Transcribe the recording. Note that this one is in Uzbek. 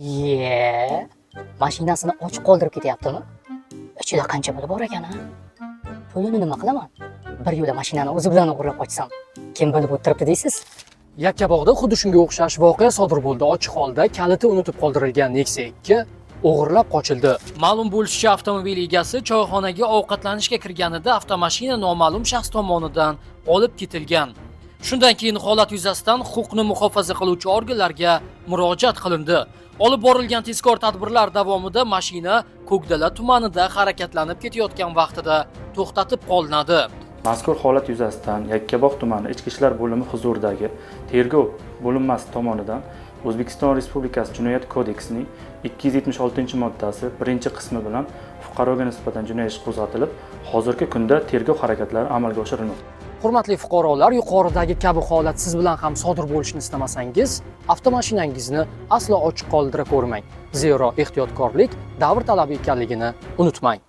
Ye, mashinasini ochiq qoldirib ketyaptimi? Ichida qancha puli bor ekan, a? Pulini nima qilaman? Bir yo'la mashinani o'zi bilan o'g'irlab qochsam, kim bilib o'tiribdi deysiz? Yakkabog'da xuddi shunga o'xshash voqea sodir bo'ldi. Ochiq holda kaliti unutib qoldirilgan Nexia 2 o'g'irlab qochildi. Ma'lum bo'lishicha, avtomobil egasi choyxonaga ovqatlanishga kirganida avtomashina noma'lum shaxs tomonidan olib ketilgan. Shundan keyin holat yuzasidan huquqni muhofaza qiluvchi organlarga murojaat qilindi. Olib borilgan tezkor tadbirlar davomida mashina Ko'kdala tumanida harakatlanib ketayotgan vaqtida to'xtatib qolinadi. Mazkur holat yuzasidan Yakkabog' tumani Ichki ishlar bo'limi huzuridagi tergov bo'linmasi tomonidan O'zbekiston Respublikasi Jinoyat kodeksining 276-moddasi 1-qismi bilan fuqaroga nisbatan jinoyat ishi qo'zg'atilib, hozirgi kunda tergov harakatlari amalga oshirilmoqda. Hurmatli fuqarolar, yuqoridagi kabi holat siz bilan ham sodir bo'lishini istamasangiz, avtomashinangizni aslo ochiq qoldira ko'rmang. Zero ehtiyotkorlik davr talabi ekanligini unutmang.